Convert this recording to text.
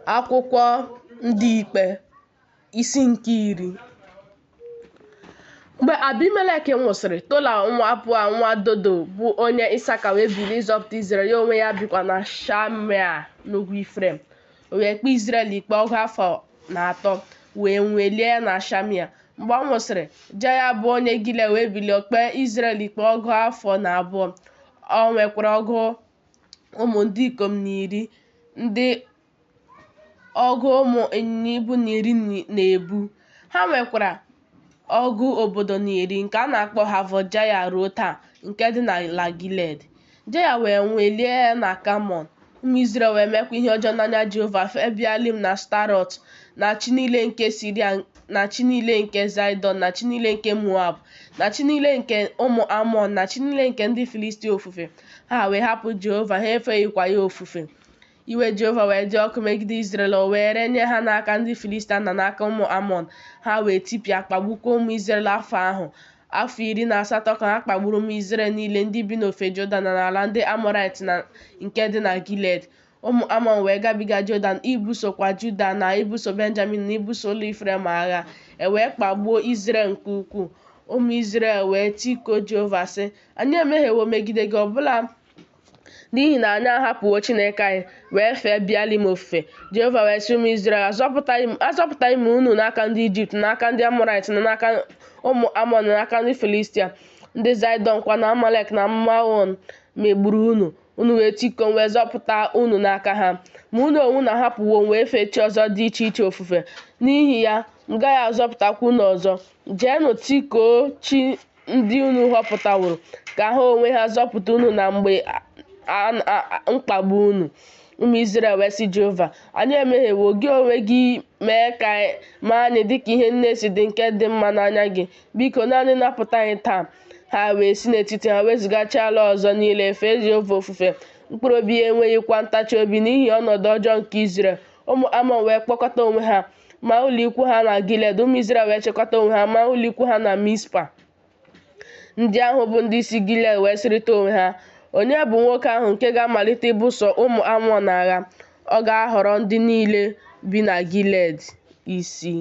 Akwụkwọ Ndị Ikpe, isi nke 10. Mgbe Abimelek nwụsịrị, Tola nwa Pua nwa Dodo bụ onye Isaka wee bilie ịzọpụta Izrel, ya onwe ya bikwa na Shamia n'ugwu Ifrem. O wee kpee Izrel ikpe ọgụ afọ na atọ, wee nwụọ, e lie ya na Shamia. Mgbe ọ nwụsịrị, Jaịa bụ onye Gilead wee bilie kpee Izrel ikpe ọgụ afọ na abụọ. O nwekwara ọgụ ụmụ ndị ikom na iri, ndị ọgụ ụmụ ịnyịnya ibu na iri na ebu. Ha nwekwara ọgụ obodo na iri, nke a na-akpọ Havọt Jaịa ruo taa, nke dị n'ala Gilead. Jaịa wee nwụọ, e lie ya na Kamọn. Ụmụ Izrel wee meekwa ihe ọjọọ n'anya Jehova, fee Bealim na Ashtarọt na chi niile nke Siria na chi niile nke Zaịdọn na chi niile nke Moab na chi niile nke ụmụ Amọn na chi niile nke ndị Filistia ofufe. Ha wee hapụ Jehova, ha efeghịkwa ya ofufe. Iwe Jehova wee dị ọkụ megide Izrel, o wee renye ha n'aka ndị Filistia na n'aka ụmụ Amọn. Ha wee tipịa, kpagbukwa ụmụ Izrel afọ ahụ. Afọ 18 ka ha kpagburu ụmụ Izrel niile ndị bi n'ofe Jọdan na n'ala ndị Amọraịt na nke dị na Gilead. Ụmụ Amọn wee gabiga Jọdan ibusokwa Juda na ibuso Benjamin na ibuso ụlọ Ifrem agha. E wee kpagbuo Izrel nke ukwuu. Ụmụ Izrel wee tikuo Jehova, sị, Anyị emehiewo megide gị, ọbụla n'ihi na anyị ahapụwo Chineke anyị, wee fee Bealim ofufe. Jehova wee sị ụmụ Izrel, Azọpụtaghị m unu n'aka ndị Ijipt, n'aka ndị Amọraịt, na n'aka ụmụ Amọn, na n'aka ndị Filistia? Ndị Zaịdọn kwa na Amalek na Maon megburu unu, unu wee tikuo m wee zọpụta unu n'aka ha. Ma unu onwe unu ahapụwo m wee fee chi ọzọ dị iche iche ofufe. N'ihi ya, m gaghị azọpụtakwa unu ọzọ. Jeenụ tikuo chi ndị unu họpụtaworo, ka ha onwe ha zọpụta unu na mgbe mkpagbu unu. Ụmụ Izrel wee sị Jehova, Anyị emehiewo, gị onwe gị mee anyị dịka ihe niile si dị nke dị mma n'anya gị. Biko, naanị napụta anyị taa. Ha wee si n'etiti ha wezụga chi ala ọzọ niile, fee Jehova ofufe. Mkpụrụ obi ya enweghịkwa ntachi obi n'ihi ọnọdụ ọjọọ nke Izrel. Ụmụ Amọn wee kpọkọta onwe ha, maa ụlọikwu ha na Gilead. Ụmụ Izrel wee chịkọta onwe ha, maa ụlọikwu ha na Mizpa. Ndị ahụ bụ ndị isi Gilead wee sịrịta onwe ha, Onye bụ nwoke ahụ nke ga-amalite ibuso ụmụ Amọn agha? Ọ ga-aghọrọ ndị niile bi na Gilead isi.